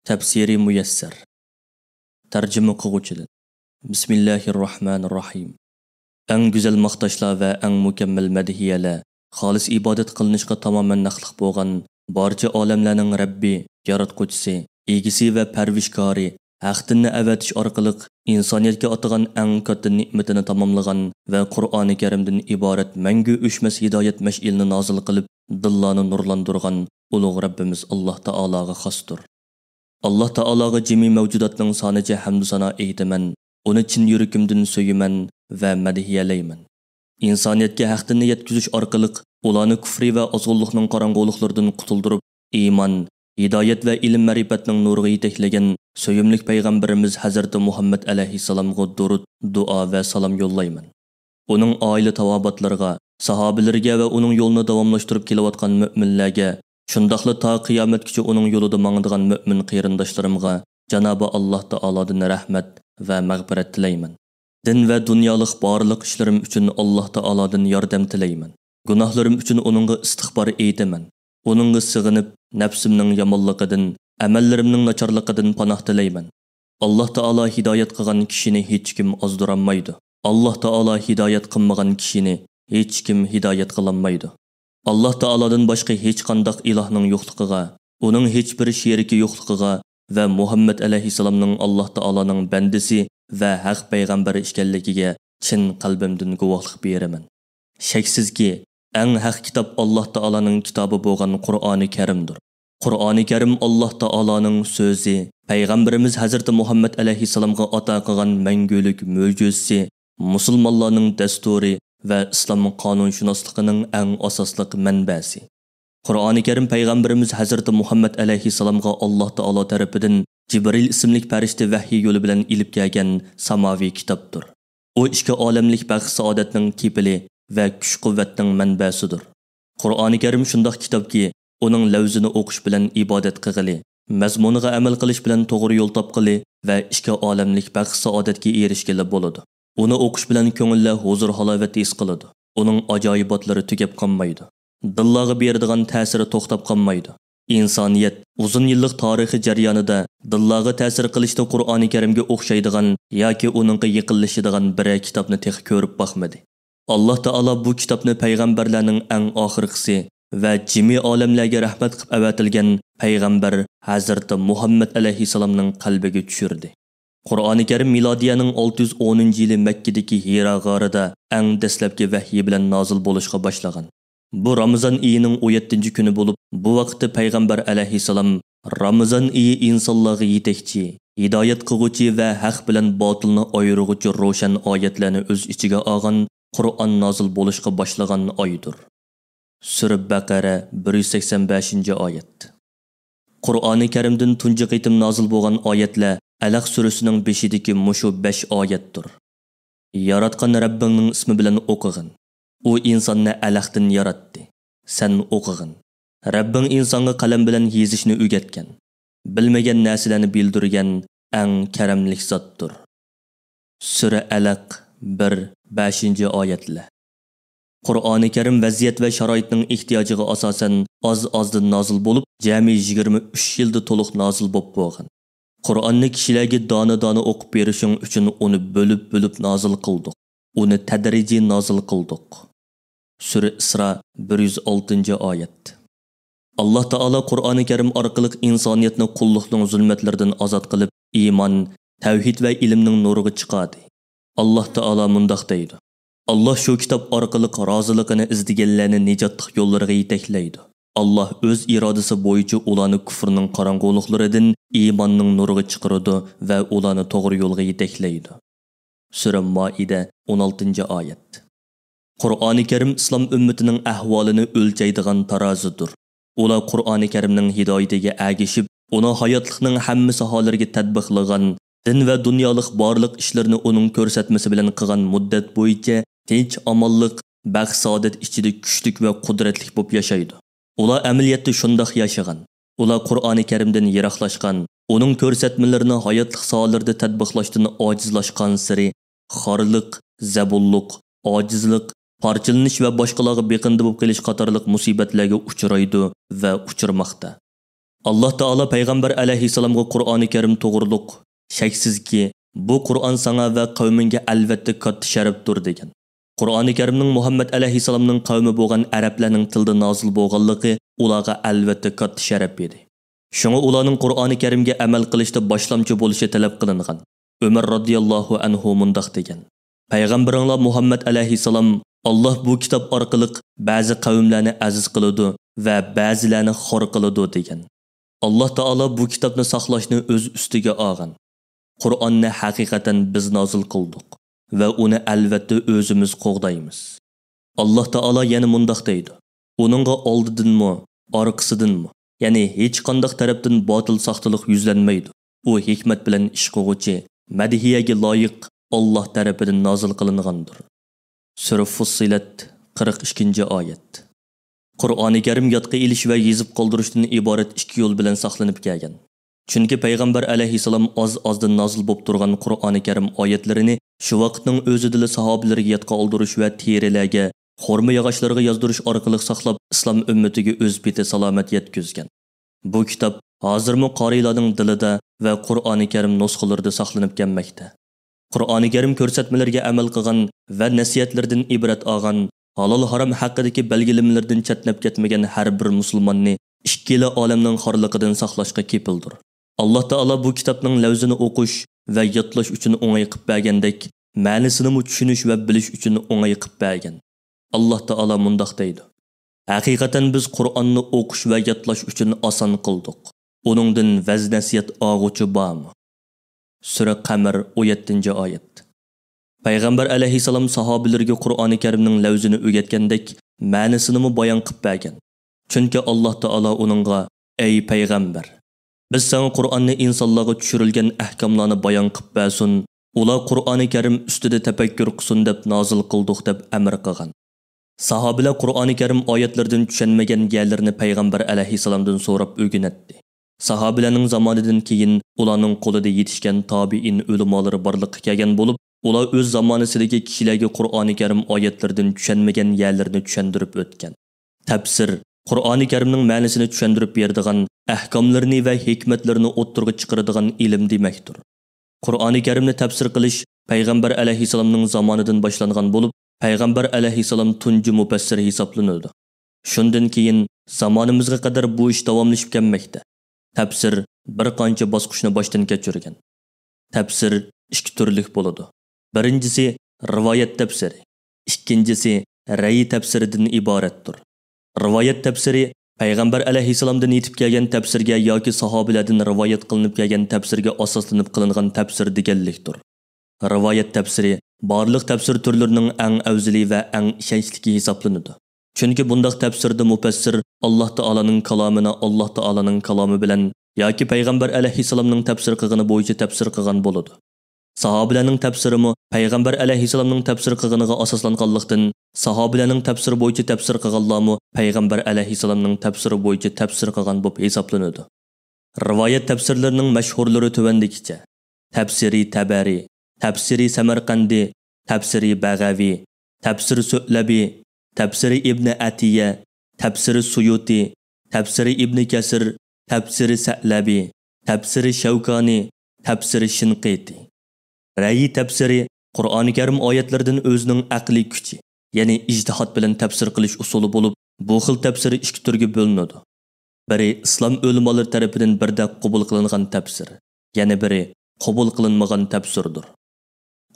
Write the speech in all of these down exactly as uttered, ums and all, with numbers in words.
تەپسىرى مۇيەسسەر. تەرجىمە قىلغۇچىدىن. بىسمىللاھىررەھمانىررەھىم. ئەڭ گۈزەل ماختاشلار ۋە ئەڭ مۇكەممەل مەدھىيەلەر، خالىس ئىبادەت قىلىنىشقا تامامەن ھەقلىق بولغان، بارچە ئالەملەرنىڭ رەببى، ياراتقۇچىسى، ئىگىسى ۋە پەرۋىشكارى، ھەق دىننى ئەۋەتىش ئارقىلىق ئىنسانىيەتكە ئاتىغان ئەڭ كاتتا نېمىتىنى تاماملىغان ۋە قۇرئانى كەرىمدىن ئىبارەت مەڭگۈ ئۆچمەس ھىدايەت مەشئىلىنى نازىل قىلىپ، دىللارنى نۇرلاندۇرغان ئۇلۇغ رەببىمىز ئاللاھ تائالاغا خاستۇر. ئاللاھ تائالاغا جىمى مەۋجۇداتنىڭ سانىچە ھەمدۇ سانا ئېيتىمەن، ئۇنى چىن يۈرىكىمدىن سۆيىمەن ۋە مەدھىيەلەيمەن. ئىنسانىيەتكە ھەق دىننى يەتكۈزۈش ئارقىلىق ئۇلارنى كۇفرى ۋە ئازغۇنلۇقنىڭ قاراڭغۇلۇقلىرىدىن قۇتۇلدۇرۇپ، ئىمان، ھىدايەت ۋە ئىلىم-مەرىپەتنىڭ نۇرىغا يېتەكلىگەن سۆيۈملۈك پەيغەمبىرىمىز ھەزرىتى مۇھەممەد ئەلەيھىسسالامغا دۇرۇت، دۇئا ۋە سالام يوللايمەن. ئۇنىڭ ئائىلە تاۋابىئاتلىرىغا، ساھابىلىرىگە ۋە ئۇنىڭ يولىنى داۋاملاشتۇرۇپ كېلىۋاتقان مۆمىنلەرگە، شۇنداقلا تا قىيامەتكىچە ئۇنىڭ يولىدا ماڭىدىغان مۆمىن قېرىنداشلىرىمغا جانابى ئاللاھ تائالادىن رەھمەت ۋە مەغپىرەت تىلەيمەن. دىن ۋە دۇنيالىق بارلىق ئىشلىرىم ئۈچۈن ئاللاھ تائالادىن ياردەم تىلەيمەن. گۇناھلىرىم ئۈچۈن ئۇنىڭغا ئىستىغپار ئېيتىمەن. ئۇنىڭغا سېغىنىپ، نەپسىمنىڭ يامانلىقىدىن، ئەمەللىرىمنىڭ ناچارلىقىدىن پاناھ تىلەيمەن. ئاللاھ تائالا ھىدايەت قىلغان كىشىنى ھېچكىم ئازدۇرالمايدۇ. ئاللاھ تائالا ھىدايەت قىلمىغان كىشىنى ھېچكىم ھىدايەت قىلالمايدۇ. ئاللاھ تائالادىن باشقا ھېچقانداق ئىلاھنىڭ يوقلۇقىغا، ئۇنىڭ ھېچبىر شېرىكى يوقلۇقىغا ۋە مۇھەممەد ئەلەيھىسسالامنىڭ ئاللاھ تائالانىڭ بەندىسى ۋە ھەق پەيغەمبىرى ئىكەنلىكىگە چىن قەلبىمدىن گۇۋاھلىق بېرىمەن. شەكسىزكى، ئەڭ ھەق كىتاب ئاللاھ تائالانىڭ كىتابى بولغان قۇرئانى كەرىمدۇر. قۇرئانى كەرىم ئاللاھ تائالانىڭ سۆزى، پەيغەمبىرىمىز ھەزرىتى مۇھەممەد ئەلەيھىسسالامغا ئاتا قىلغان مەڭگۈلۈك مۆجىزىسى، مۇسۇلمانلارنىڭ دەستۇرى ۋە ئىسلام قانۇنشۇناسلىقىنىڭ ئەڭ ئاساسلىق مەنبەسى. قۇرئانى كەرىم پەيغەمبىرىمىز ھەزرىتى مۇھەممەد ئەلەيھىسسالامغا ئاللاھ تائالا تەرىپىدىن جىبرىل ئىسىملىك پەرىشتە ۋەھيى يولى بىلەن ئېلىپ كەلگەن ساماۋىي كىتابتۇر. ئۇ ئىككى ئالەملىك بەخت-سائادەتنىڭ كېپىلى ۋە كۈچ-قۇۋۋەتنىڭ مەنبەسىدۇر. قۇرئانى كەرىم شۇنداق كىتابكى، ئۇنىڭ لەۋزىنى ئوقۇش بىلەن ئىبادەت قىلغىلى، مەزمۇنىغا ئەمەل قىلىش بىلەن توغرا يول تاپقىلى ۋە ئىككى ئالەملىك بەخت-سائادەتكە ئېرىشكىلى بولىدۇ. ئۇنى ئوقۇش بىلەن كۆڭۈللەر ھۇزۇر-ھالاۋەت ھېس قىلىدۇ. ئۇنىڭ ئاجايىباتلىرى تۈگەپ قالمايدۇ. دىللارغا بېرىدىغان تەسىرى توختاپ قالمايدۇ. ئىنسانىيەت ئۇزۇن يىللىق تارىخى جەريانىدا دىللارغا تەسىر قىلىشتا قۇرئانى كەرىمگە ئوخشايدىغان ياكى ئۇنىڭغا يېقىنلىشىدىغان بىرەر كىتابنى تېخى كۆرۈپ باقمىدى. ئاللاھ تائالا بۇ كىتابنى پەيغەمبەرلەرنىڭ ئەڭ ئاخىرقىسى ۋە جىمى ئالەملەرگە رەھمەت قىلىپ ئەۋەتىلگەن پەيغەمبەر ھەزرىتى مۇھەممەد ئەلەيھىسسالامنىڭ قەلبىگە چۈشۈردى. قۇرئانى كەرىم مىلادىيەنىڭ ئالتە يۈز ئونىنچى يىلى مەككىدىكى ھىرا غارىدا ئەڭ دەسلەپكى ۋەھيى بىلەن نازىل بولۇشقا باشلىغان. بۇ رامىزان ئېيىنىڭ ئون يەتتىنچى كۈنى بولۇپ، بۇ ۋاقىتتا پەيغەمبەر ئەلەيھىسسالام رامىزان ئېيى ئىنسانلارغا يېتەكچى، ھىدايەت قىلغۇچى ۋە ھەق بىلەن باتىلنى ئايرىغۇچى روشەن ئايەتلەرنى ئۆز ئىچىگە ئالغان قۇرئان نازىل بولۇشقا باشلىغان ئايدۇر. سۈرە بەقەرە، بىر يۈز سەكسەن بەشىنچى ئايەت. قۇرئانى كەرىمدىن تۇنجى قېتىم نازىل بولغان ئايەتلەر ئەلەق سۈرىسىنىڭ بېشىدىكى مۇشۇ بەش ئايەتتۇر. ياراتقان رەببىڭنىڭ ئىسمى بىلەن ئوقۇغىن. ئۇ ئىنساننى ئەلەقتىن ياراتتى. سەن ئوقۇغىن. رەببىڭ ئىنسانغا قەلەم بىلەن يېزىشنى ئۆگەتكەن. بىلمىگەن نەرسىلەرنى بىلدۈرگەن ئەڭ كەرەملىك زاتتۇر. سۈرە ئەلەق، بىر، بەشىنچى ئايەتلەر. قۇرئانى كەرىم ۋەزىيەت ۋە شارائىتنىڭ ئېھتىياجىغا ئاساسەن ئاز-ئازدىن نازىل بولۇپ، جەمئىي يىگىرمە ئۈچ يىلدا تولۇق نازىل بولۇپ بولغان. قۇرئاننى كىشىلەرگە دانە-دانە ئوقۇپ بېرىشىڭ ئۈچۈن ئۇنى بۆلۈپ-بۆلۈپ نازىل قىلدۇق. ئۇنى تەدرىجىي نازىل قىلدۇق. سۈرە ئىسرا، بىر يۈز ئالتىنچى ئايەت. ئاللاھ تائالا قۇرئانى كەرىم ئارقىلىق ئىنسانىيەتنى قۇللۇقنىڭ زۇلمەتلىرىدىن ئازاد قىلىپ، ئىمان، تەۋھىد ۋە ئىلىمنىڭ نۇرىغا چىقاردى. ئاللاھ تائالا مۇنداق دەيدۇ: «ئاللاھ شۇ كىتاب ئارقىلىق رازىلىقىنى ئىزدىگەنلەرنى نىجاتلىق يوللىرىغا يېتەكلەيدۇ. ئاللاھ ئۆز ئىرادىسى بويىچە ئۇلارنى كۇفرنىڭ قاراڭغۇلۇقلىرىدىن ئىماننىڭ نۇرىغا چىقىرىدۇ ۋە ئۇلارنى توغرا يولغا يېتەكلەيدۇ.» سۈرە مائىدە، ئون ئالتىنچى ئايەت. قۇرئانى كەرىم ئىسلام ئۈممىتىنىڭ ئەھۋالىنى ئۆلچەيدىغان تارازىدۇر. ئۇلار قۇرئانى كەرىمنىڭ ھىدايىتىگە ئەگىشىپ، ئۇنىڭ ھاياتلىقنىڭ ھەممە ساھەلىرىگە تەتبىقلىغان، دىن ۋە دۇنيالىق بارلىق ئىشلىرىنى ئۇنىڭ كۆرسەتمىسى بىلەن قىلغان مۇددەت بويىچە تىنچ-ئامانلىق، بەخت-سائادەت ئىچىدە كۈچلۈك ۋە قۇدرەتلىك بولۇپ ياشايدۇ. ئۇلار ئەمەلىيەتتە شۇنداق ياشىغان. ئۇلار قۇرئانى كەرىمدىن يىراقلاشقان، ئۇنىڭ كۆرسەتمىلىرىنى ھاياتلىق ساھەلىرىدە تەتبىقلاشتىن ئاجىزلاشقانسېرى، خارلىق، زەبۇنلۇق، ئاجىزلىق، پارچىلىنىش ۋە باشقىلارغا بېقىندى بولۇپ قېلىش قاتارلىق مۇسىبەتلەرگە ئۇچرايدۇ ۋە ئۇچرىماقتا. ئاللاھ تائالا پەيغەمبەر ئەلەيھىسسالامغا قۇرئانى كەرىم توغرۇلۇق، شەكسىزكى، بۇ قۇرئان ساڭا ۋە قەۋمىڭگە ئەلۋەتتە كاتتا شەرەپتۇر، دېگەن. قۇرئانى كەرىمنىڭ مۇھەممەد ئەلەيھىسسالامنىڭ قەۋمى بولغان ئەرەبلەرنىڭ تىلىدا نازىل بولغانلىقى ئۇلارغا ئەلۋەتتە كاتتا شەرەپ ئىدى. شۇڭا ئۇلارنىڭ قۇرئانى كەرىمگە ئەمەل قىلىشتا باشلامچى بولۇشى تەلەپ قىلىنغان. ئۆمەر رازىياللاھۇ ئەنھۇ مۇنداق دېگەن: پەيغەمبىرىڭلار مۇھەممەد ئەلەيھىسسالام، «ئاللاھ بۇ كىتاب ئارقىلىق بەزى قەۋملەرنى ئەزىز قىلىدۇ ۋە بەزىلەرنى خار قىلىدۇ» دېگەن. ئاللاھ تائالا بۇ كىتابنى ساقلاشنى ئۆز ئۈستىگە ئالغان. قۇرئاننى ھەقىقەتەن بىز نازىل قىلدۇق ۋە ئۇنى ئەلۋەتتە ئۆزىمىز قوغدايمىز. ئاللاھ تائالا يەنە مۇنداق دەيدۇ: «ئۇنىڭغا ئالدىدىنمۇ، ئارقىسىدىنمۇ، يەنى ھېچقانداق تەرەپتىن باتىل ساختىلىق يۈزلەنمەيدۇ. ئۇ ھېكمەت بىلەن ئىش قىلغۇچى، مەدھىيەگە لايىق، ئاللاھ تەرىپىدىن نازىل قىلىنغاندۇر.» سۈرە فۇسسىلەت، قىرىق ئىككىنچى ئايەت. قۇرئانى كەرىم يادقا ئېلىش ۋە يېزىپ قالدۇرۇشتىن ئىبارەت ئىككى يول بىلەن ساقلىنىپ كەلگەن. چۈنكى پەيغەمبەر ئەلەيھىسسالام ئاز-ئازدىن نازىل بوپ تۇرغان قۇرئانى كەرىم ئايەتلىرىنى شۇ ۋاقىتنىڭ ئۆزىدىلا ساھابىلىرىگە يادقا ئالدۇرۇش ۋە تېرىلەرگە، خورما ياغاچلىرىغا يازدۇرۇش ئارقىلىق ساقلاپ، ئىسلام ئۈممىتىگە ئۆز پېتى سالامەت يەتكۈزگەن. بۇ كىتاب ھازىرمۇ قارىيلارنىڭ دىلىدا ۋە قۇرئانى كەرىم نۇسخىلىرىدا ساقلىنىپ كەلمەكتە. قۇرئانى كەرىم كۆرسەتمىلىرىگە ئەمەل قىلغان ۋە نەسىھەتلىرىدىن ئىبرەت ئالغان، ھالال-ھارام ھەققىدىكى بەلگىلىمىلىرىدىن چەتنەپ كەتمىگەن ھەر بىر مۇسۇلماننى ئىككىلا ئالەمنىڭ خارلىقىدىن ساقلاشقا كېپىلدۇر. ئاللاھ تائالا بۇ كىتابنىڭ لەۋزىنى ئوقۇش ۋە يادلاش ئۈچۈن ئوڭاي قىپ بەرگەندەك، مەنىسىنىمۇ چۈشىنىش ۋە بىلىش ئۈچۈن ئوڭاي قىپ بەرگەن. ئاللاھ تائالا مۇنداق دەيدۇ: «ھەقىقەتەن بىز قۇرئاننى ئوقۇش ۋە يادلاش ئۈچۈن ئاسان قىلدۇق. ئۇنىڭدىن ۋەز-نەسىھەت ئالغۇچى بارمۇ؟» سۈرە قەمەر، ئون يەتتىنچى ئايەت. پەيغەمبەر ئەلەيھىسسالام ساھابىلىرىگە قۇرئانى كەرىمنىڭ لەۋزىنى ئۆگەتكەندەك، مەنىسىنىمۇ بايان قىپ بەرگەن. چۈنكى ئاللاھ تائالا ئۇنىڭغا: «ئەي پەيغەمبەر، بىز ساڭا قۇرئاننى ئىنسانلارغا چۈشۈرۈلگەن ئەھكاملارنى بايان قىپ بەرسۇن، ئۇلار قۇرئانى كەرىم ئۈستىدە تەپەككۇر قىلسۇن دەپ نازىل قىلدۇق» دەپ ئەمر قىلغان. ساھابىلەر قۇرئانى كەرىم ئايەتلىرىدىن چۈشەنمىگەن يەرلىرىنى پەيغەمبەر ئەلەيھىسسالامدىن سوراپ ئۆگىنەتتى. ساھابىلەرنىڭ زامانىدىن كېيىن ئۇلارنىڭ قولىدا يېتىشكەن تابىئىن ئۆلىمالىرى بارلىققا كەلگەن بولۇپ، ئۇلار ئۆز زامانىسىدىكى كىشىلەرگە قۇرئانى كەرىم ئايەتلىرىدىن چۈشەنمىگەن يەرلىرىنى چۈشەندۈرۈپ ئۆتكەن. تەپسىر، قۇرئانى كەرىمنىڭ مەنىسىنى چۈشەندۈرۈپ بېرىدىغان، ئەھكاملىرىنى ۋە ھېكمەتلىرىنى ئوتتۇرىغا چىقىرىدىغان ئىلىم دېمەكتۇر. قۇرئانى كەرىمنى تەپسىر قىلىش پەيغەمبەر ئەلەيھىسسالامنىڭ زامانىدىن باشلانغان بولۇپ، پەيغەمبەر ئەلەيھىسسالام تۇنجى مۇپەسسىر ھېسابلىنىدۇ. شۇندىن كېيىن زامانىمىزغا قەدەر بۇ ئىش داۋاملىشىپ كەلمەكتە. تەپسىر بىر قانچە باسقۇچنى باشتىن كەچۈرگەن. تەپسىر ئىككى تۈرلۈك بولىدۇ. بىرىنچىسى رىۋايەت تەپسىرى، ئىككىنچىسى رەيى تەپسىرىدىن ئىبارەتتۇر. رىۋايەت تەپسىرى پەيغەمبەر ئەلەيھىسسالامدىن يېتىپ كەلگەن تەپسىرگە ياكى ساھابىلەردىن رىۋايەت قىلىنىپ كەلگەن تەپسىرگە ئاساسلىنىپ قىلىنغان تەپسىر دېگەنلىكتۇر. رىۋايەت تەپسىرى بارلىق تەپسىر تۈرلىرىنىڭ ئەڭ ئەۋزىلى ۋە ئەڭ ئىشەنچلىكى ھېسابلىنىدۇ. چۈنكى بۇنداق تەپسىردا مۇپەسسىر ئاللاھ تائالانىڭ كالامىنى ئاللاھ تائالانىڭ كالامى بىلەن ياكى پەيغەمبەر ئەلەيھىسسالامنىڭ تەپسىر قىلغىنى بويىچە تەپسىر قىلغان بولىدۇ. ساھابىلەرنىڭ تەپسىرىمۇ پەيغەمبەر ئەلەيھىسسالامنىڭ تەپسىر قىلغىنىغا ئاساسلانغانلىقتىن، ساھابىلەرنىڭ تەپسىرى بويىچە تەپسىر قىلغانلارمۇ پەيغەمبەر ئەلەيھىسسالامنىڭ تەپسىرى بويىچە تەپسىر قىلغان بولۇپ ھېسابلىنىدۇ. رىۋايەت تەپسىرلىرىنىڭ مەشھۇرلىرى تۆۋەندىكىچە: تەپسىرى تەبەرى، تەپسىرى سەمەرقەندى، تەپسىرى بەغەۋى، تەپسىرى سۆئلەبى، تەپسىرى ئىبنى ئەتىيە، تەپسىرى سۇيۇتى، تەپسىرى ئىبنى كەسىر، تەپسىرى سەئلەبى، تەپسىرى شەۋكانى، تەپسىرى شىنقىتى. رەيى تەپسىرى قۇرئانى كەرىم ئايەتلىرىدىن ئۆزىنىڭ ئەقلىي كۈچى، يەنى ئىجتىھات بىلەن تەپسىر قىلىش ئۇسۇلى بولۇپ، بۇ خىل تەپسىر ئىككى تۈرگە بۆلۈنىدۇ. بىرى ئىسلام ئۆلىمالىرى تەرىپىدىن بىردەك قوبۇل قىلىنغان تەپسىر، يەنە بىرى قوبۇل قىلىنمىغان تەپسىردۇر.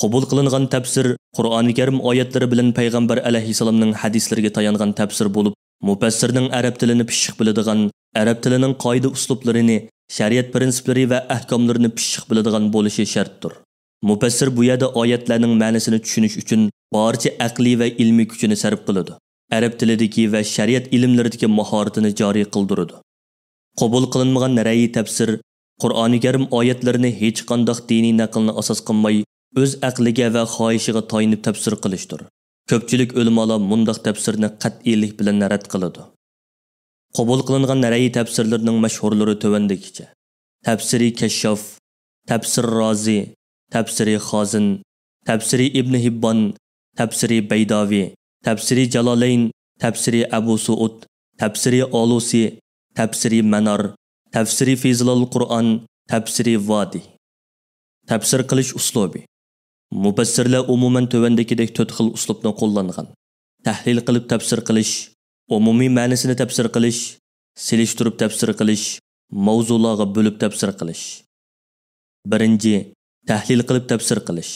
قوبۇل قىلىنغان تەپسىر قۇرئانى كەرىم ئايەتلىرى بىلەن پەيغەمبەر ئەلەيھىسسالامنىڭ ھەدىسلىرىگە تايانغان تەپسىر بولۇپ، مۇپەسسىرنىڭ ئەرەب تىلىنى پىششىق بىلىدىغان، ئەرەب تىلىنىڭ قائىدە-ئۇسلۇبلىرىنى، شەرىئەت پىرىنسىپلىرى ۋە ئەھكاملىرىنى پىششىق بىلىدىغان بولۇشى شەرتتۇر. مۇپەسسىر بۇ يەردە ئايەتلەرنىڭ مەنىسىنى چۈشىنىش ئۈچۈن بارچە ئەقلىي ۋە ئىلمىي كۈچىنى سەرپ قىلىدۇ. ئەرەب تىلىدىكى ۋە شەرىئەت ئىلىملىرىدىكى ماھارىتىنى جارى قىلدۇرىدۇ. قوبۇل قىلىنمىغان رەيى تەپسىر قۇرئانى كەرىم ئايەتلىرىنى ھېچقانداق دىنىي نەقىلنى ئاساس قىلماي، ئۆز ئەقلىگە ۋە خاھىشىغا تايىنىپ تەپسىر قىلىشتۇر. كۆپچىلىك ئۆلىمالار مۇنداق تەپسىرنى قەتئىيلىك بىلەن رەت قىلىدۇ. قوبۇل قىلىنغان رەيى تەپسىرلىرىنىڭ مەشھۇرلىرى تۆۋەندىكىچە: تەپسىرى كەششاف، تەپسىر رازى، تەپسىرى خازىن، تەپسىرى ئىبنى ھىببان، تەپسىرى بەيداۋى، تەپسىرى جالالەين، تەپسىرى ئەبۇ سۇئۇد، تەپسىرى ئالۇسى، تەپسىرى مەنار، تەپسىرى فىزىلال قۇرئان، تەپسىرى ۋادىھ. تەپسىر قىلىش ئۇسلۇبى. مۇپەسسىرلەر ئومۇمەن تۆۋەندىكىدەك تۆت خىل ئۇسلۇبنى قوللانغان: تەھلىل قىلىپ تەپسىر قىلىش، ئومۇمىي مەنىسىنى تەپسىر قىلىش، سېلىشتۇرۇپ تەپسىر قىلىش، ماۋزۇلارغا بۆلۈپ تەپسىر قىلىش. بىرىنچى، تەھلىل قىلىپ تەپسىر قىلىش.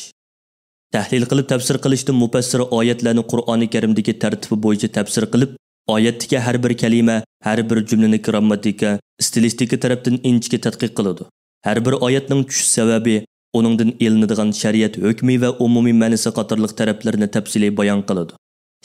تەھلىل قىلىپ تەپسىر قىلىشتا مۇپەسسىر ئايەتلەرنى قۇرئانى كەرىمدىكى تەرتىپى بويىچە تەپسىر قىلىپ، ئايەتتىكى ھەر بىر كەلىمە، ھەر بىر جۈملىنى گرامماتىكا، ئىستىلىستىكا تەرەپتىن ئىنچىكە تەتقىق قىلىدۇ. ھەر بىر ئايەتنىڭ چۈشۈش سەۋەبى، ئۇنىڭدىن ئېلىنىدىغان شەرىئەت ھۆكمى ۋە ئومۇمىي مەنىسى قاتارلىق تەرەپلىرىنى تەپسىلىي بايان قىلىدۇ.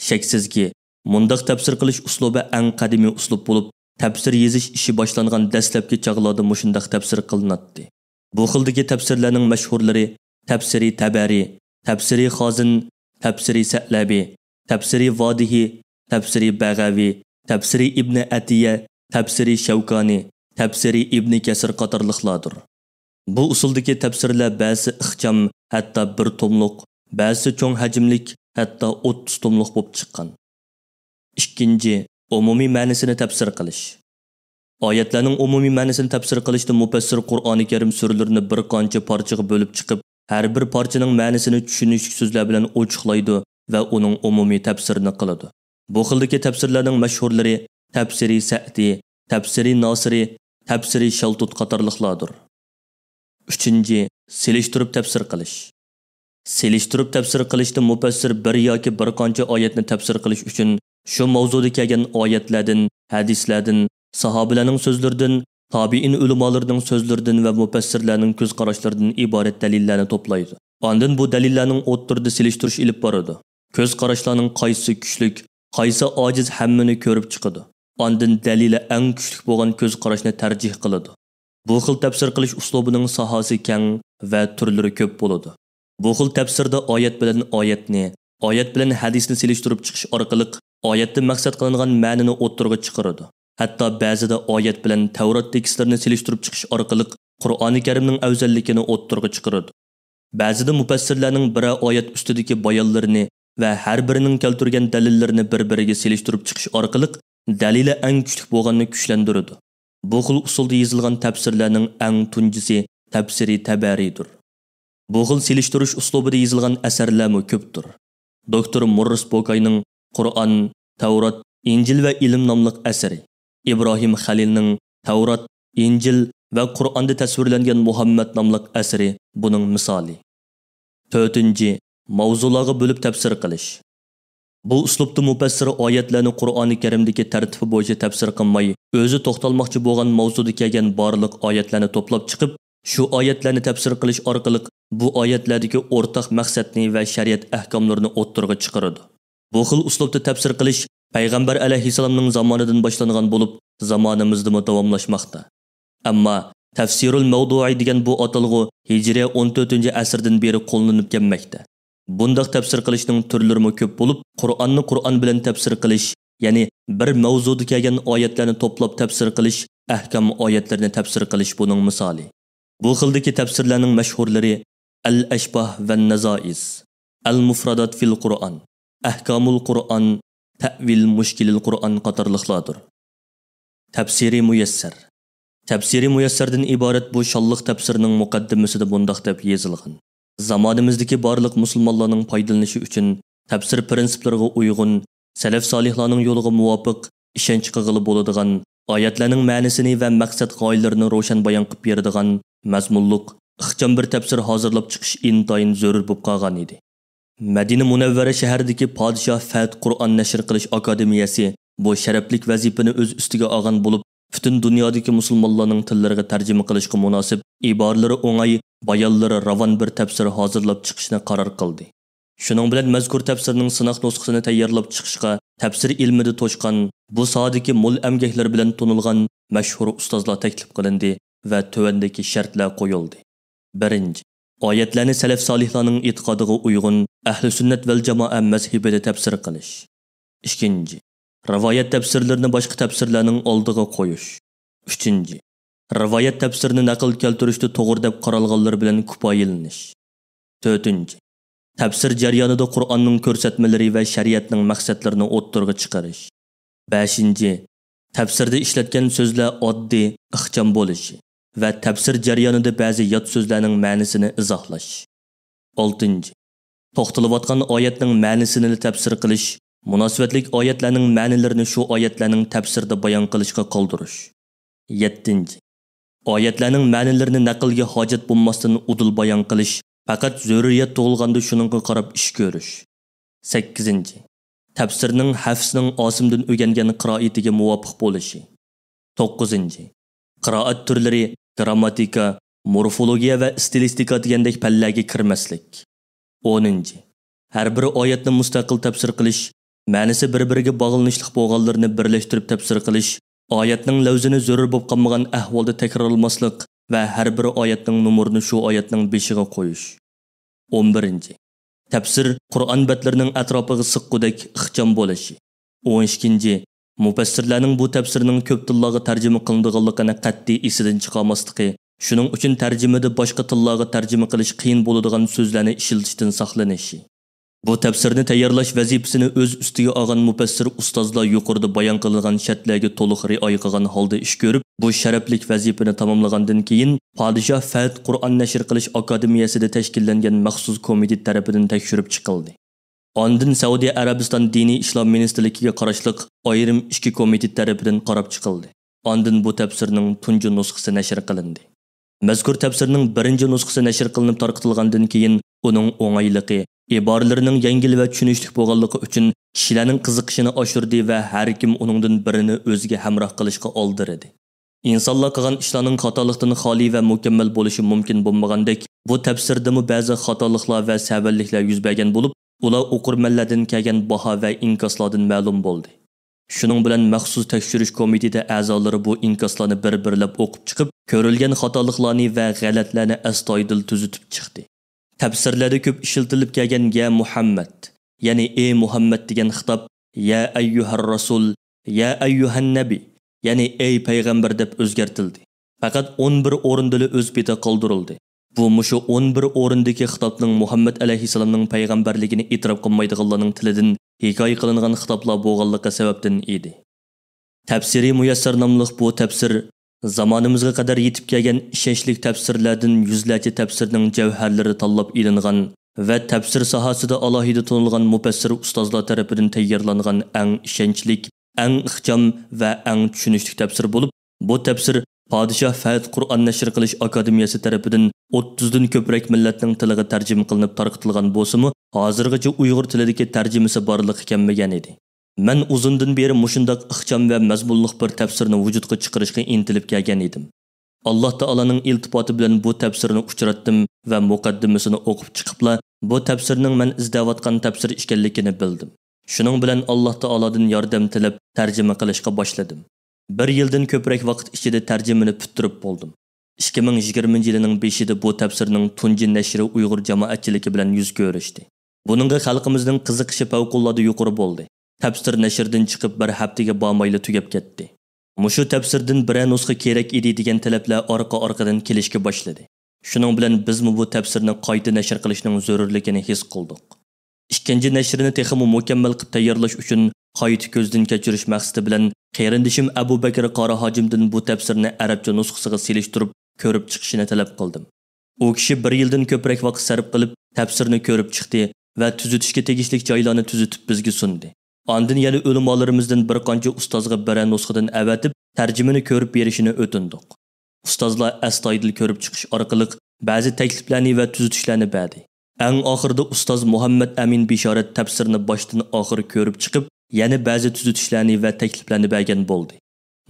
شەكسىزكى، مۇنداق تەپسىر قىلىش ئۇسلۇبى ئەڭ قەدىمىي ئۇسلۇب بولۇپ، تەپسىر يېزىش ئىشى باشلانغان دەسلەپكى چاغلاردا مۇشۇنداق تەپسىر قىلىناتتى. بۇ خىلدىكى تەپسىرلەرنىڭ مەشھۇرلىرى تەپسىرى تەبەرى، تەپسىرى خازىن، تەپسىرى سەئلەبى، تەپسىرى ۋادىھى، تەپسىرى بەغەۋى، تەپسىرى ئىبنى ئەتىيە، تەپسىرى شەۋكانى، تەپسىرى ئىبنى كەسىر قاتارلىقلاردۇر. بۇ ئۇسۇلدىكى تەپسىرلەر بەزىسى ئىخچام، ھەتتا بىر توملۇق، بەزىسى چوڭ ھەجىملىك، ھەتتا ئوتتۇز توملۇق بولۇپ چىققان. ئىككىنچى، ئومۇمىي مەنىسىنى تەپسىر قىلىش. ئايەتلەرنىڭ ئومۇمىي مەنىسىنى تەپسىر قىلىشتا مۇپەسسىر قۇرئانى كەرىم سۈرىلىرىنى بىر قانچە پارچىغا بۆلۈپ چىقىپ، ھەر بىر پارچىنىڭ مەنىسىنى چۈشىنىشلىك سۆزلەر بىلەن ئوچۇقلايدۇ ۋە ئۇنىڭ ئومۇمىي تەپسىرىنى قىلىدۇ. بۇ خىلدىكى تەپسىرلەرنىڭ مەشھۇرلىرى تەپسىرى سەئدى، تەپسىرى ناسىرى، تەپسىرى شالتۇت قاتارلىقلاردۇر. ئۈچىنچى، سېلىشتۇرۇپ تەپسىر قىلىش. سېلىشتۇرۇپ تەپسىر قىلىشتا مۇپەسسىر بىر ياكى بىر قانچە ئايەتنى تەپسىر قىلىش ئۈچۈن شۇ ماۋزۇدا كەلگەن ئايەتلەردىن، ھەدىسلەردىن، ساھابىلەرنىڭ سۆزلىرىدىن، تابىئىن ئۆلىمالىرىنىڭ سۆزلىرىدىن ۋە مۇپەسسىرلەرنىڭ كۆز قاراشلىرىدىن ئىبارەت دەلىللەرنى توپلايدۇ. ئاندىن بۇ دەلىللەرنىڭ ئوتتۇرىدا سېلىشتۇرۇش ئېلىپ بارىدۇ. كۆز قاراشلارنىڭ قايسىسى كۈچلۈك، قايسى ئاجىز ھەممىنى كۆرۈپ چىقىدۇ. ئاندىن دەلىلى ئەڭ كۈچلۈك بولغان كۆز قاراشنى تەرجىھ قىلىدۇ. بۇ خىل تەپسىر قىلىش ئۇسلۇبىنىڭ ساھاسى كەڭ ۋە تۈرلىرى كۆپ بولىدۇ. بۇ خىل تەپسىردا ئايەت بىلەن ئايەتنى، ئايەت بىلەن ھەدىسنى سېلىشتۇرۇپ چىقىش ئارقىلىق ئايەتتىن مەقسەت قىلىنغان مەنىنى ئوتتۇرىغا چىقىرىدۇ. ھەتتا بەزىدە ئايەت بىلەن تەۋرات تېكىستلىرىنى سېلىشتۇرۇپ چىقىش ئارقىلىق قۇرئانى كەرىمنىڭ ئەۋزەللىكىنى ئوتتۇرىغا چىقىرىدۇ. بەزىدە مۇپەسسىرلەرنىڭ بىرەر ئايەت ئۈستىدىكى بايانلىرىنى ۋە ھەر بىرىنىڭ كەلتۈرگەن دەلىللىرىنى بىر-بىرىگە سېلىشتۇرۇپ چىقىش ئارقىلىق دەلىلى ئەڭ كۈچلۈك بولغاننى كۈچلەندۈرىدۇ. بۇ خىل ئۇسۇلدا يېزىلغان تەپسىرلەرنىڭ ئەڭ تۇنجىسى تەپسىرى تەبەرىدۇر. بۇ خىل سېلىشتۇرۇش ئۇسلۇبىدا يېزىلغان ئەسەرلەرمۇ كۆپتۇر. دوكتور موررىس بوكاينىڭ قۇرئان، تەۋرات، ئىنجىل ۋە ئىلىم ناملىق ئەسىرى، ئىبراھىم خەلىلنىڭ تەۋرات، ئىنجىل ۋە قۇرئاندا تەسۋىرلەنگەن مۇھەممەد ناملىق ئەسىرى بۇنىڭ مىسالى. تۆتىنچى، ماۋزۇلارغا بۆلۈپ تەپسىر قىلىش. بۇ ئۇسلۇبتا مۇپەسسىر ئايەتلەرنى قۇرئانى كەرىمدىكى تەرتىپى بويىچە تەپسىر قىلماي، ئۆزى توختالماقچى بولغان ماۋزۇدا كەلگەن بارلىق ئايەتلەرنى توپلاپ چىقىپ، شۇ ئايەتلەرنى تەپسىر قىلىش ئارقىلىق بۇ ئايەتلەردىكى ئورتاق مەقسەتنى ۋە شەرىئەت ئەھكاملىرىنى ئوتتۇرىغا چىقىرىدۇ. بۇ خىل ئۇسلۇبتا تەپسىر قىلىش پەيغەمبەر ئەلەيھىسسالامنىڭ زامانىدىن باشلانغان بولۇپ، زامانىمىزدىمۇ داۋاملاشماقتا. ئەمما تەفسىرۇل مەۋدۇئى دېگەن بۇ ئاتالغۇ ھىجرىيە ئون تۆتىنچى ئەسىردىن بېرى قوللىنىپ كەلمەكتە. بۇنداق تەپسىر قىلىشنىڭ تۈرلىرىمۇ كۆپ بولۇپ، قۇرئاننى قۇرئان بىلەن تەپسىر قىلىش، يەنى بىر مەۋزۇدا كەلگەن ئايەتلەرنى توپلاپ تەپسىر قىلىش، ئەھكام ئايەتلىرىنى تەپسىر قىلىش بۇنىڭ مىسالى. بۇ خىلدىكى تەپسىرلەرنىڭ مەشھۇرلىرى ئەل ئەشباھ ۋە نەزائىز، ئەل مۇفرادات فىل قۇرئان، ئەھكامۇل قۇرئان، تەئۋىل مۇشكىلىل قۇرئان قاتارلىقلاردۇر. تەپسىرى مۇيەسسەر. تەپسىرى مۇيەسسەردىن ئىبارەت بۇ شانلىق تەپسىرنىڭ مۇقەددىمىسىدە مۇنداق دەپ يېزىلغان: زامانىمىزدىكى بارلىق مۇسۇلمانلارنىڭ پايدىلىنىشى ئۈچۈن تەپسىر پىرىنسىپلىرىغا ئۇيغۇن، سەلەف سالىھلارنىڭ يولىغا مۇۋاپىق، ئىشەنچ قىلغىلى بولىدىغان، ئايەتلەرنىڭ مەنىسىنى ۋە مەقسەت غايىلىرىنى روشەن بايان قىلىپ بېرىدىغان مەزمۇنلۇق، ئىخچام بىر تەپسىر ھازىرلاپ چىقىش ئىنتايىن زۆرۈر بولۇپ قالغان ئىدى. مەدىنە مۇنەۋۋەرە شەھىرىدىكى پادىشاھ فەھد قۇرئان نەشر قىلىش ئاكادېمىيەسى بۇ شەرەپلىك ۋەزىپىنى ئۆز ئۈستىگە ئالغان بولۇپ، پۈتۈن دۇنيادىكى مۇسۇلمانلارنىڭ تىللىرىغا تەرجىمە قىلىشقا مۇناسىپ، ئىبارىلىرى ئوڭاي، بايانلىرى راۋان بىر تەپسىر ھازىرلاپ چىقىشنى قارار قىلدى. شۇنىڭ بىلەن مەزكۇر تەپسىرنىڭ سىناق نۇسخىسىنى تەييارلاپ چىقىشقا تەپسىر ئىلمىدا توشقان، بۇ ساھەدىكى مول ئەمگەكلىرى بىلەن تونۇلغان مەشھۇر ئۇستازلار تەكلىپ قىلىندى ۋە تۆۋەندىكى شەرتلەر قويۇلدى. بىرىنچى، ئايەتلەرنى سەلەف سالىھلارنىڭ ئېتىقادىغا ئۇيغۇن ئەھلى سۈننەت ۋەل جامائە مەزھىپىدە تەپسىر قىلىش. ئىككىنچى، رىۋايەت تەپسىرلىرىنى باشقا تەپسىرلەرنىڭ ئالدىغا قويۇش. ئۈچىنچى، رىۋايەت تەپسىرىنى نەقىل كەلتۈرۈشتە توغرا دەپ قارالغانلىرى بىلەن كۇپايىلىنىش. تۆتىنچى، تەپسىر جەريانىدا قۇرئاننىڭ كۆرسەتمىلىرى ۋە شەرىئەتنىڭ مەقسەتلىرىنى ئوتتۇرىغا چىقىرىش. بەشىنچى، تەپسىردە ئىشلەتكەن سۆزلەر ئاددىي، ئىخچام بولۇشى ۋە تەپسىر جەريانىدا بەزى يات سۆزلەرنىڭ مەنىسىنى ئىزاھلاش. ئالتىنچى، توختىلىۋاتقان ئايەتنىڭ مەنىسىنىلا تەپسىر قىلىش، مۇناسىۋەتلىك ئايەتلەرنىڭ مەنىلىرىنى شۇ ئايەتلەرنىڭ تەپسىرىدە بايان قىلىشقا قالدۇرۇش. يەتتىنچى، ئايەتلەرنىڭ مەنىلىرىنى نەقىلگە ھاجەت بولماستىن ئۇدۇل بايان قىلىش، پەقەت زۆرۈرىيەت تۇغۇلغاندا شۇنىڭغا قاراپ ئىش كۆرۈش. سەككىزىنچى، تەپسىرنىڭ ھەفسنىڭ ئاسىمدىن ئۆگەنگەن قىرائىتىگە مۇۋاپىق بولۇشى. توققۇزىنچى، قىرائەت تۈرلىرى، گرامماتىكا، مورفولوگىيە ۋە ئىستىلىستىكا دېگەندەك پەنلەرگە كىرمەسلىك. ئونىنچى، ھەر بىر ئايەتنى مۇستەقىل تەپسىر قىلىش، مەنىسى بىر-بىرىگە باغلىنىشلىق بولغانلىرىنى بىرلەشتۈرۈپ تەپسىر قىلىش، ئايەتنىڭ لەۋزىنى زۆرۈر بولۇپ قالمىغان ئەھۋالدا تەكرارلىماسلىق ۋە ھەر بىر ئايەتنىڭ نومۇرىنى شۇ ئايەتنىڭ بېشىغا قويۇش. ئون بىرىنچى، تەپسىر قۇرئان بەتلىرىنىڭ ئەتراپىغا سىققۇدەك ئىخچام بولۇشى. ئون ئىككىنچى، مۇپەسسىرلەرنىڭ بۇ تەپسىرنىڭ كۆپ تىللارغا تەرجىمە قىلىنىدىغانلىقىنى قەتئىي ئېسىدىن چىقارماسلىقى، شۇنىڭ ئۈچۈن تەرجىمىدە باشقا تىللارغا تەرجىمە قىلىش قىيىن بولىدىغان سۆزلەرنى ئىشلىتىشتىن ساقلىنىشى. بۇ تەپسىرنى تەييارلاش ۋەزىپىسىنى ئۆز ئۈستىگە ئالغان مۇپەسسىر ئۇستازلار يۇقىرىدا بايان قىلىنغان شەرتلەرگە تولۇق رىئايە قىلغان ھالدا ئىش كۆرۈپ، بۇ شەرەپلىك ۋەزىپىنى تاماملىغاندىن كېيىن، پادىشاھ فەھد قۇرئان نەشر قىلىش ئاكادېمىيەسىدە تەشكىللەنگەن مەخسۇس كومىتېت تەرىپىدىن تەكشۈرۈپ چىقىلدى. ئاندىن سەئۇدى ئەرەبىستان دىنىي ئىشلار مىنىستىرلىكىگە قاراشلىق ئايرىم ئىچكى كومىتېت تەرىپىدىن قاراپ چىقىلدى. ئاندىن بۇ تەپسىرنىڭ تۇنجى نۇسخىسى نەشر قىلىندى. مەزكۇر تەپسىرنىڭ بىرىنچى نۇسخىسى نەشر قىلىنىپ تارقىتىلغاندىن كېيىن، ئۇنىڭ ئوڭايلىقى، ئىبارىلىرىنىڭ يەڭگىل ۋە چۈشىنىشلىك بولغانلىقى ئۈچۈن كىشىلەرنىڭ قىزىقىشىنى ئاشۇردى ۋە ھەركىم ئۇنىڭدىن بىرىنى ئۆزىگە ھەمراھ قىلىشقا ئالدىرىدى. ئىنسانلار قىلغان ئىشلارنىڭ خاتالىقتىن خالىي ۋە مۇكەممەل بولۇشى مۇمكىن بولمىغاندەك، بۇ تەپسىردىمۇ بەزى خاتالىقلار ۋە سەۋەنلىكلەر يۈز بەرگەن بولۇپ، ئۇلار ئوقۇرمەنلەردىن كەلگەن باھا ۋە ئىنكاسلاردىن مەلۇم بولدى. شۇنىڭ بىلەن مەخسۇس تەكشۈرۈش كومىتېتى ئەزالىرى بۇ ئىنكاسلارنى بىر-بىرلەپ ئوقۇپ چىقىپ، كۆرۈلگەن خاتالىقلارنى ۋە غەلەتلەرنى ئەستايىدىل تۈزىتىپ چىقتى. تەپسىرلەردە كۆپ ئىشلىتىلىپ كەلگەن يا مۇھەممەد، يەنى ئى مۇھەممەد دېگەن خىتاب، يا ئەييۇھەر رەسۇل، يا ئەييۇھەن نەبى، يەنى ئەي پەيغەمبەر دەپ ئۆزگەرتىلدى. پەقەت ئون بىر ئورۇندىلا ئۆز پېتى قالدۇرۇلدى. بۇ مۇشۇ ئون بىر ئورۇندىكى خىتابنىڭ مۇھەممەد ئەلەيھىسسالامنىڭ پەيغەمبەرلىكىنى ئېتىراپ قىلمايدىغانلارنىڭ تىلىدىن ھېكايە قىلىنغان خىتابلار بولغانلىقى سەۋەبتىن ئىدى. تەپسىرى مۇيەسسەر ناملىق بۇ تەپسىر زامانىمىزغا قەدەر يېتىپ كەلگەن ئىشەنچلىك تەپسىرلەردىن يۈزلەرچە تەپسىرنىڭ جەۋھەرلىرى تاللاپ ئېلىنغان ۋە تەپسىر ساھەسىدە ئالاھىدە تونۇلغان مۇپەسسىر ئۇستازلار تەرىپىدىن تەييارلانغان ئەڭ ئىشەنچلىك، ئەڭ ئىخچام ۋە ئەڭ چۈشىنىشلىك تەپسىر بولۇپ، بۇ تەپسىر پادىشاھ فەھد قۇرئان نەشر قىلىش ئاكادېمىيەسى تەرىپىدىن ئوتتۇزدىن كۆپرەك مىللەتنىڭ تىلىغا تەرجىمە قىلىنىپ تارقىتىلغان بولسىمۇ، ھازىرغىچە ئۇيغۇر تىلىدىكى تەرجىمىسى بارلىققا كەلمىگەن ئىدى. مەن ئۇزۇندىن بېرى مۇشۇنداق ئىخچام ۋە مەزمۇنلۇق بىر تەپسىرنى ۋۇجۇدقا چىقىرىشقا ئىنتىلىپ كەلگەن ئىدىم. ئاللاھ تائالانىڭ ئىلتىپاتى بىلەن بۇ تەپسىرنى ئۇچراتتىم ۋە مۇقەددىمىسىنى ئوقۇپ چىقىپلا، بۇ تەپسىرنىڭ مەن ئىزدەۋاتقان تەپسىر ئىكەنلىكىنى بىلدىم. شۇنىڭ بىلەن ئاللاھ تائالادىن ياردەم تىلەپ، تەرجىمە قىلىشقا باشلىدىم. بىر يىلدىن كۆپرەك ۋاقىت ئىچىدە تەرجىمىنى پۈتتۈرۈپ بولدۇم. ئىككى مىڭ يىگىرمىنچى يىلىنىڭ بېشىدا بۇ تەپسىرنىڭ تۇنجى نەشرى ئۇيغۇر جامائەتچىلىكى بىلەن يۈز كۆرۈشتى. بۇنىڭغا خەلقىمىزنىڭ قىزىقىشى پەۋقۇلئاددە يۇقىرى بولدى. تەپسىر نەشردىن چىقىپ بىر ھەپتىگە بارمايلا تۈگەپ كەتتى. مۇشۇ تەپسىردىن بىرەر نۇسخا كېرەك ئىدى دېگەن تەلەپلەر ئارقا-ئارقىدىن كېلىشكە باشلىدى. شۇنىڭ بىلەن بىزمۇ بۇ تەپسىرنى قايتا نەشر قىلىشنىڭ زۆرۈرلۈكىنى ھېس قىلدۇق. ئىككىنچى نەشرىنى تېخىمۇ مۇكەممەل قىلىپ تەييارلاش ئۈچۈن، قايتا كۆزدىن كەچۈرۈش مەقسىتى بىلەن، قېرىندىشىم ئەبۇ بەكرى قارا ھاجىمدىن بۇ تەپسىرنى ئەرەبچە نۇسخىسىغا سېلىشتۇرۇپ كۆرۈپ چىقىشىنى تەلەپ قىلدىم. ئۇ كىشى بىر يىلدىن كۆپرەك ۋاقىت سەرپ قىلىپ، تەپسىرنى كۆرۈپ چىقتى ۋە تۈزىتىشكە تېگىشلىك جايلارنى تۈزىتىپ بىزگە سۇندى. ئاندىن يەنە ئۆلىمالىرىمىزدىن بىر قانچە ئۇستازغا بىرەر نۇسخىدىن ئەۋەتىپ، تەرجىمىنى كۆرۈپ بېرىشىنى ئۆتۈندۇق. ئۇستازلار ئەستايىدىل كۆرۈپ چىقىش ئارقىلىق بەزى تەكلىپلەرنى ۋە تۈزىتىشلەرنى بەردى. ئەڭ ئاخىرىدا ئۇستاز مۇھەممەد ئەمىن بىشارەت تەپسىرنى باشتىن ئاخىر كۆرۈپ چىقىپ، يەنە بەزى تۈزىتىشلەرنى ۋە تەكلىپلەرنى بەرگەن بولدى.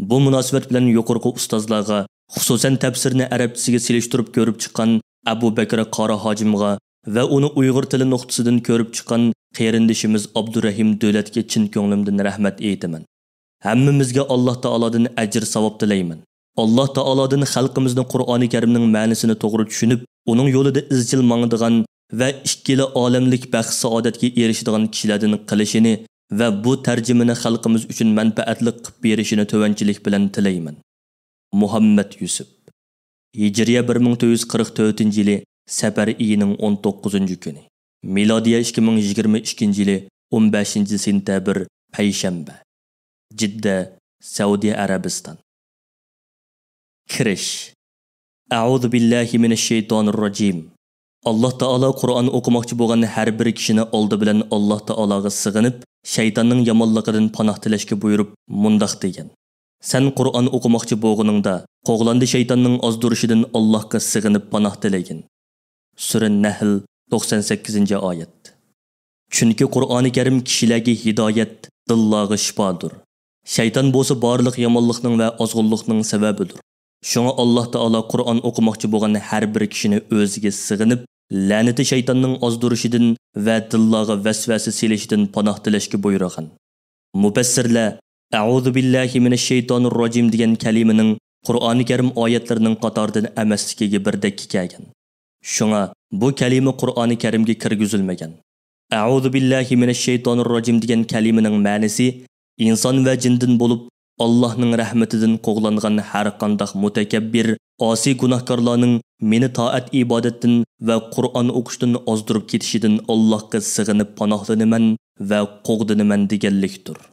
بۇ مۇناسىۋەت بىلەن يۇقىرىقى ئۇستازلارغا، خۇسۇسەن تەپسىرنى ئەرەبچىسىگە سېلىشتۇرۇپ كۆرۈپ چىققان ئەبۇ بەكرى قارا ھاجىمغا ۋە ئۇنى ئۇيغۇر تىلى نۇقتىسىدىن كۆرۈپ چىققان قېرىندىشىمىز ئابدۇرەھىم دۆلەتكە چىن كۆڭلۈمدىن رەھمەت ئېيتىمەن. ھەممىمىزگە ئاللاھ تائالادىن ئەجىر-ساۋاب تىلەيمەن. ئاللاھ تائالادىن خەلقىمىزنى قۇرئانى كەرىمنىڭ مەنىسىنى توغرا چۈشىنىپ، ئۇنىڭ يولىدا ئىزچىل ماڭىدىغان ۋە ئىككىلا ئالەملىك بەخت-سائادەتكە ئېرىشىدىغان كىشىلەردىن قىلىشىنى ۋە بۇ تەرجىمىنى خەلقىمىز ئۈچۈن مەنپەئەتلىك قىلىپ بېرىشىنى تۆۋەنچىلىك بىلەن تىلەيمەن. مۇھەممەد يۈسۈپ. ھىجرىيە بىر مىڭ تۆت يۈز قىرىق تۆتىنچى يىلى سەپەر ئېيىنىڭ ئون توققۇزىنچى كۈنى. مىلادىيە ئىككى مىڭ يىگىرمە ئىككىنچى يىلى ئون بەشىنچى سېنتەبىر، پەيشەنبە. جىددە، سەئۇدى ئەرەبىستان. كىرىش. ئەئۇزۇ بىللاھى مىنەششەيتانىرراجىم. ئاللاھ تائالا قۇرئان ئوقۇماقچى بولغان ھەر بىر كىشىنى ئالدى بىلەن ئاللاھ تائالاغا سىغىنىپ، شەيتاننىڭ يامانلىقىدىن پاناھ تىلەشكە بۇيرۇپ، مۇنداق دېگەن: سەن قۇرئان ئوقۇماقچى بولغىنىڭدا، قوغلاندى شەيتاننىڭ ئازدۇرۇشىدىن ئاللاھقا سىغىنىپ پاناھ تىلىگىن. سۈرە نەھل، توقسان سەككىزىنچى ئايەت. چۈنكى قۇرئانى كەرىم كىشىلەرگە ھىدايەت، دىللارغا شىپادۇر. شەيتان بولسا بارلىق يامانلىقنىڭ ۋە ئازغۇنلۇقنىڭ سەۋەبىدۇر. شۇڭا ئاللاھ تائالا قۇرئان ئوقۇماقچى بولغان ھەر بىر كىشىنى ئۆزىگە سىغىنىپ، لەنىتى شەيتاننىڭ ئازدۇرۇشىدىن ۋە دىللارغا ۋەسۋەسە سېلىشىدىن پاناھ تىلەشكە بۇيرۇغان. مۇپەسسىرلەر «ئەئۇزۇ بىللاھى مىنەششەيتانىرراجىم» دېگەن كەلىمىنىڭ قۇرئانى كەرىم ئايەتلىرىنىڭ قاتارىدىن ئەمەسلىكىگە بىردەككە كەلگەن. شۇڭا بۇ كەلىمە قۇرئانى كەرىمگە كىرگۈزۈلمىگەن. «ئەئۇزۇ بىللاھى مىنەششەيتانىرراجىم» دېگەن كەلىمىنىڭ مەنىسى ئىنسان ۋە جىندىن بولۇپ، ئاللاھنىڭ رەھمىتىدىن قوغلانغان ھەرقانداق مۇتەكەببىر، ئاسىي گۇناھكارلارنىڭ مېنى تائەت-ئىبادەتتىن ۋە قۇرئان ئوقۇشتىن ئازدۇرۇپ كېتىشىدىن ئاللاھقا سىغىنىپ پاناھلىنىمەن ۋە قوغدىنىمەن دېگەنلىكتۇر.